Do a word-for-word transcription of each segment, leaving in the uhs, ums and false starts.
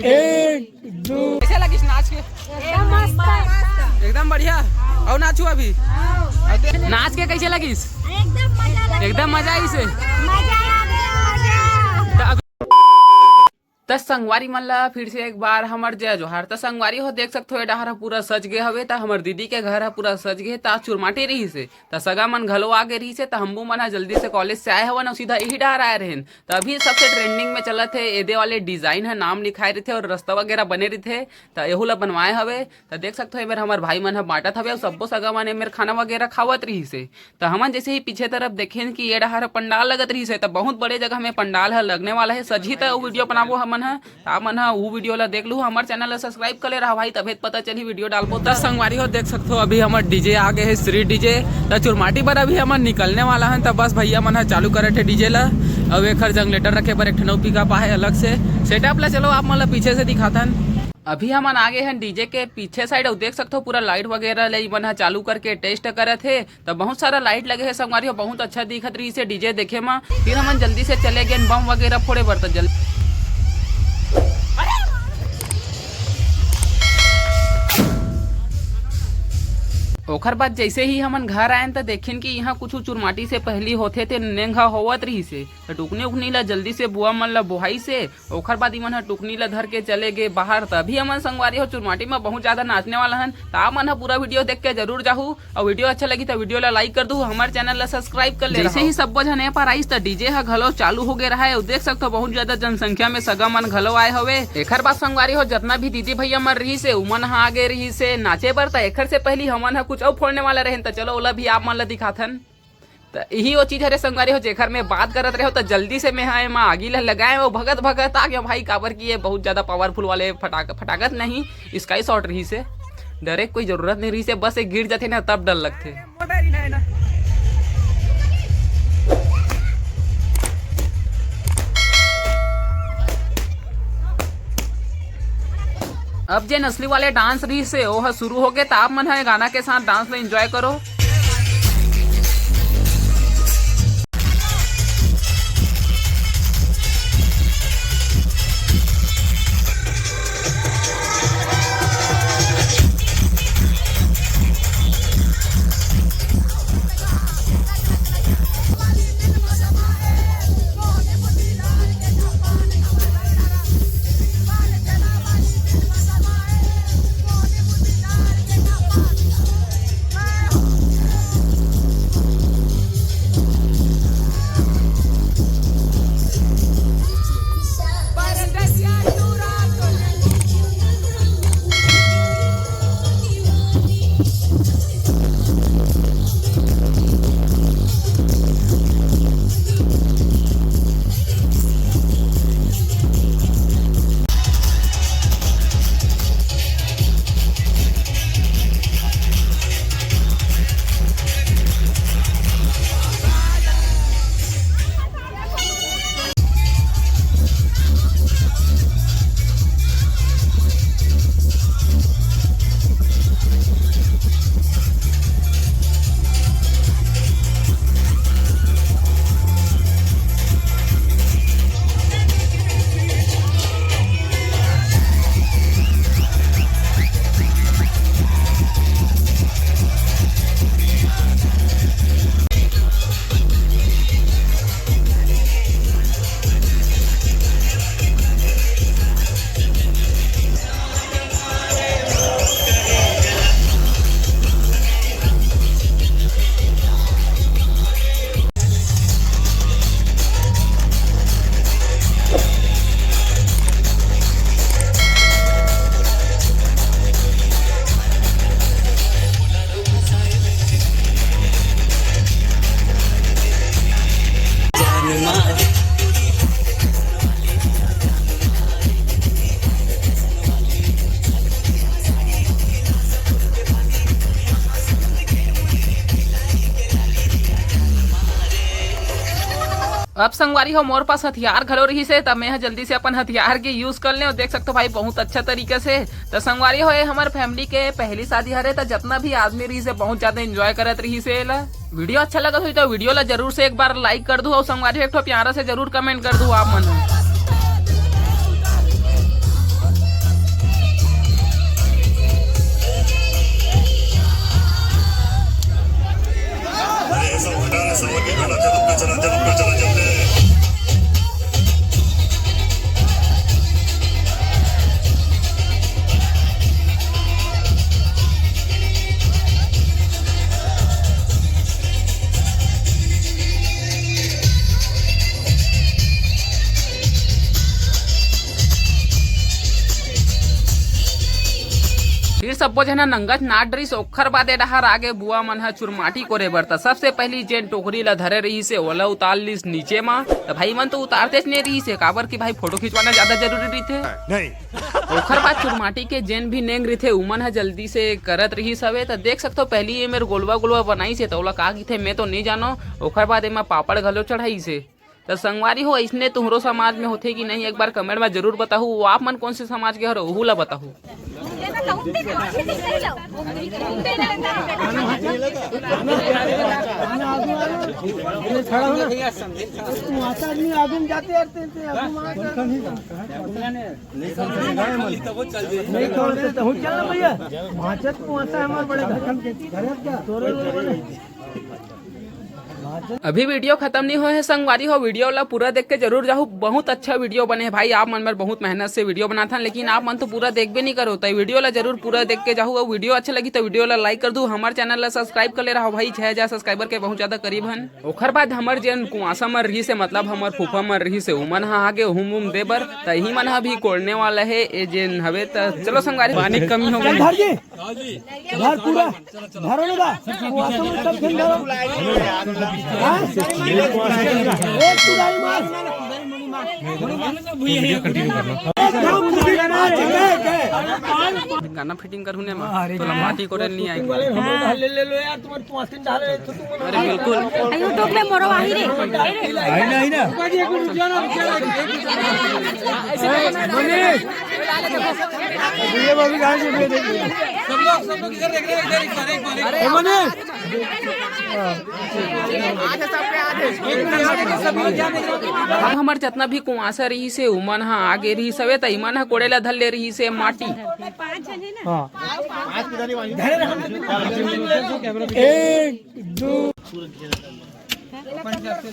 एक, दो। कैसे लगिस नाच के? एकदम मस्त। एकदम बढ़िया। और नाचू अभी। नाच के कैसे लगिस? एकदम मजा लगे। एकदम मजा आई से। मजा आ गया, मजा। त अभी त संगवारी मन ला फिर से एक बार हमर जय जोहार। त संगवारी हो, देख सकथो, ए डहर ह पूरा सज गे हवे, त हमर दीदी के घर ह पूरा सज गे, त चुरमाटी रहिस हे, त सगा मन घलो आ गे रहिस हे, त हमू मन ह जल्दी से कॉलेज से आए हवन अउ सीधा इही डहर आए रहेन। त अभी सबसे ट्रेंडिंग में चलत हे एदे वाले डिजाइन ह, नाम लिखाए रहिथे अउ रस्ता वगैरह बने रहिथे, त एहू ला बनवाए हवे। त देख सकथो, एमेर हमर भाई मन ह बांटत हवे अउ सब्बो सगा मन एमेर खाना वगैरह खावत रहिस हे। त हमन जैसे ही पीछे तरफ देखेन कि ये डहर पंडाल लगत रहिस हे, त बहुत बड़े जगह में पंडाल ह लगने वाला हे। सजही त वीडियो बनाबो हमन ह, त आप मन ह वो वीडियो ला देख लू, हमर चैनल ला सब्सक्राइब कर ले रहा भाई, तभे त पता चलही वीडियो डालबो। त संगवारी हो, देख सकथो, अभी हमर डीजे आ गे हे, श्री डीजे। त चुरमाटी बर अभी हमन निकलने वाला हन, त बस भैया मन ह चालू करत हे डीजे ला। अउ एखर जनरेटर रखे बर एक ठन अउ पिकअप आहे अलग से। सेटअप ला चलो आप मन ला पीछे से दिखाथन। अभी हमन आ गे हन डीजे के पीछे साइड, अउ देख सकथो पूरा लाइट वगैरह ले इमन ह चालू करके टेस्ट करत हे। त बहुत सारा लाइट लगे हे संगवारी हो, बहुत अच्छा दिखत रहिस हे डीजे देखे म। फिर हमन जल्दी से चले गेन बम वगैरह फोड़े बर। त जल ओखर बाद जैसे ही हमन घर आयन, त देखेन कि इहाँ कुछ चुरमाटी से पहली होथे ते नेंग ह होवत रहिस हे। त टुकनी उकनी ला जल्दी से बुआ मन ला बोहाइस हे। ओखर बाद इमन ह टुकनी ला धर के चले गे बाहर। त अभी हमन संगवारी हो चुरमाटी म बहुत ज्यादा नाचने वाला हन। त आप मन ह पूरा वीडियो देख के जरूर जाहू, अउ वीडियो अच्छा लगी त वीडियो ला लाइक कर दू, हमर चैनल ला सब्सक्राइब कर ले जैसे रहो। ही सब्बो झन ए पर आइस त डीजे ह घलो चालू हो गे रहा हे। अउ देख सकथो, बहुत ज्यादा जनसंख्या में सगा मन घलो आए हवे। एखर बाद संगवारी हो, जतना भी दीदी भैया मन रहिस हे, उमन ह आ गे रहिस हे नाचे बर। त एखर से पहली हमन ह कुछ अउ फोड़ने वाला रहेन, त चलो ओला भी आप मन ला दिखाथन। त इही वो चीज हरे संगवारी हो, जेखर में बात करत रहे हो, त जल्दी से मैं हा एमा आगी ल लगाए हो, भगत भगत आ गया भाई, काबर कि ये बहुत ज्यादा पावरफुल वाले फटाक फटाकत नहीं, स्काई शॉट रहिस हे। डरे कोई जरूरत नहीं रहिस हे, बस एक गिर जाथे ना, तब डर लगथे। अब जेन असली वाले डांस रहिस हे, ओह शुरू हो गे, त आप मन ह गाना के साथ डांस ल एंजॉय करो। अब संगवारी हो, मोर पास हथियार घलो रहिस हे, त मैं ह जल्दी से अपन हथियार के use कर लेंव। देख सकथो भाई, बहुत अच्छा तरीका से। त संगवारी हो, ये हमर family के पहली शादी हरे, त जतना भी आदमी रहिस हे, बहुत ज्यादा enjoy करत रहिस हे एला। Video अच्छा लगत होही, त video ला जरूर से एक बार like कर दू, अउ संगवारी हो, एक ठो प्यारा से जरूर comment कर दू आप मन। फिर सब्बो झन ह नंगत नाच डरिस, ओखर बाद ए डहार आगे बुआ मन ह चुरमाटी कोरे बर। त सबसे पहिली जेन टोकरी ल धरे रहिस हे, ओला उतार लिस नीचे म। त भाई मन तो उतारतेच नइ रहिस हे, काबर कि भाई फोटो खिंचवाना ज्यादा जरूरी रहिथे। नहीं। ओखर बाद चुरमाटी के जेन भी नेंग रहिथे, उमन ह जल्दी से करत रहिस हवे। त देख सकथो, पहिली ए मेर गोलवा गोलवा बनाइस हे, त ओला का कहिथे, मैं तो नइ जानव। ओखर बाद एमा पापड़ घलो चढ़ाइस हे। त संगवारी हो, अइसने तुहरो समाज में होथे कि नहीं, एक बार comment में जरूर बताहू। वो आप मन कौन से समाज के हरो, ओहू ला बताहू। अभी video खत्म नहीं होए हे संगवारी हो, video ला पूरा देख के जरूर जाहू। बहुत अच्छा video बने हे भाई, आप मन बर बहुत मेहनत से video बनाथन, लेकिन आप मन तो पूरा देखबे नहीं करो। त video ला जरूर पूरा देख के जाहू। अउ video अच्छा लगी त video ला like कर दू, हमर channel ला subscribe कर ले रहो भाई, छह हजार subscriber के बहुत ज्यादा करीब हन। ओखर बाद हमर जेन कुआसा मन रहिस हे, मतलब हमर फूफा मन रहिस हे, उमन ह आगे हुम हुम दे बर, त इही मन ह भी कोड़ने वाला हे। ए जेन हवे, त चलो संगवारी, पानी के कमी हो गई। घर पूरा धरो ना बा। वो तो सब खेल धरो। हाँ? एक कुदारी मार। गाना fitting करहूँ ने मा, अरे तोला गाना। माटी कोड़े नहीं आई। ले, ले लो यार, तुम्हारे पाँच दिन डाले, तो तुम अरे बिल्कुल। YouTube में मोरो आही रे। आई ना, आई ना। ये बाबू गाना से भी देख लो। सब लोग, सब लोग इधर देख रहे हैं, इधर एक बार, एक बार, एक बार। मने अब हमर जतना भी कुआसा रहिस हे, उमन ह आगे रहिस हवे, त इमन ह कोड़े ला धर ले रहिस हे माटी। हाँ। एक, दो।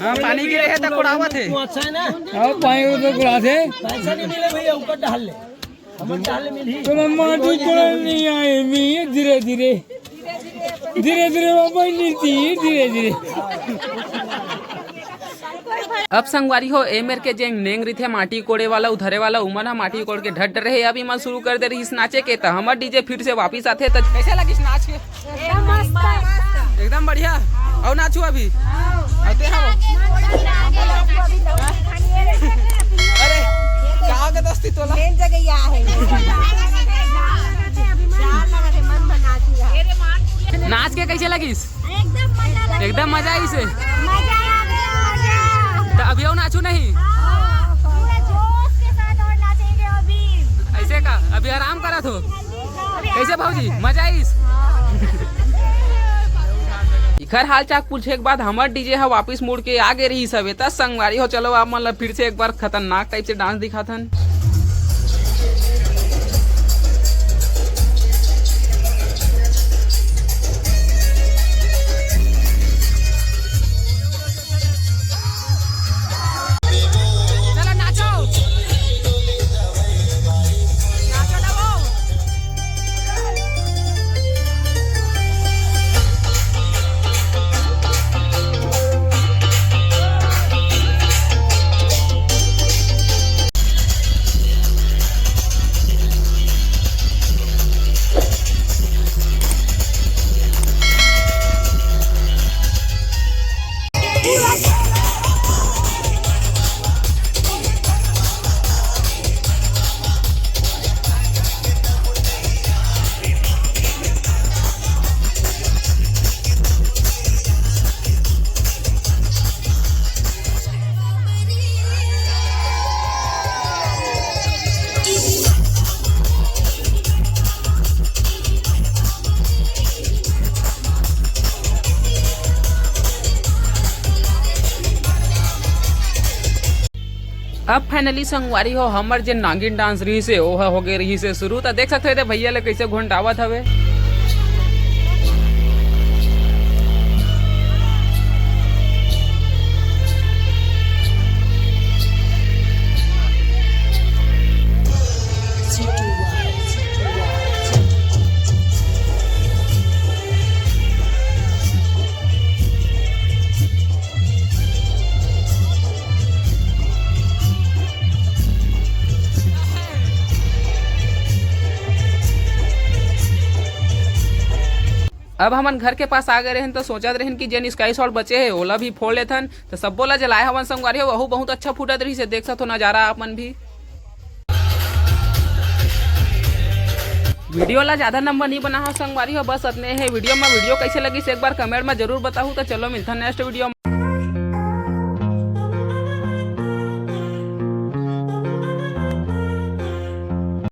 हाँ, पानी गिरे हे त कोड़ावत हे। हाँ, पानी तो कोड़ाथे। पैसा नहीं मिले भैया, ऊपर डाल ले। तो मम्मा तू कोई नहीं आए भी धीरे धीरे, धीरे धीरे बाबा नीति धीरे धीरे। अब संगवारी हो, ए मेर के जेन नेंग रहिथे माटी कोड़े वाला, उधरे वाला, उमन ह माटी कोड़ के ढट रहे। अब इमन शुरू कर दे रहिस नाचे के, त हमर डीजे फिर से वापिस आथे। त कैसे लगिस नाच के? एकदम मस्त। एकदम बढ़िया। अउ नाचू अभी। अउ ते हवो। अरे, का के दस्ती तोला? मेन जगह या है। नाच के कैसे लगिस? एकदम मजा लगा। एकदम मजा आइस हे। मजा आ गया, मजा। त अभी अउ नाचू नहीं? हाँ, पूरा जोश के साथ और नाचेंगे अभी। ऐसे का? अभी आराम करत हो? कैसे भौजी, मजा आइस? इखर हाल चाल पूछे के बाद हमर डीजे ह वापिस मुड़ के आगे रहिस हवे। त संगवारी हो, चलो आप मन ला फिर से एक बार खतरनाक टाइप से डांस दिखाथन। चलो नाचो, नाचो ना वो। अब finally संगवारी हो, हमर जे नागिन dance रहिस हे, ओह हो गे रहिस हे शुरू। त देख सकत हो, एदे भैया ले कइसे घोंटावत हवे। अब हमन घर के पास आ गए रहन, तो सोचत रहन कि जेन sky shot बचे हे, ओला भी फोड़ लेथन। तो सब्बो ला जलाए हवन संगवारी हो, वहू बहुत अच्छा फूटत रहिस हे। देख सकत हो नजारा आप मन भी। Video ला ज्यादा लंबा नहीं बना हो संगवारी हो, बस अतने हे video में। Video कैसे लगिस एक बार comment में जरूर बताहू। तो चलो मिलथन next video में।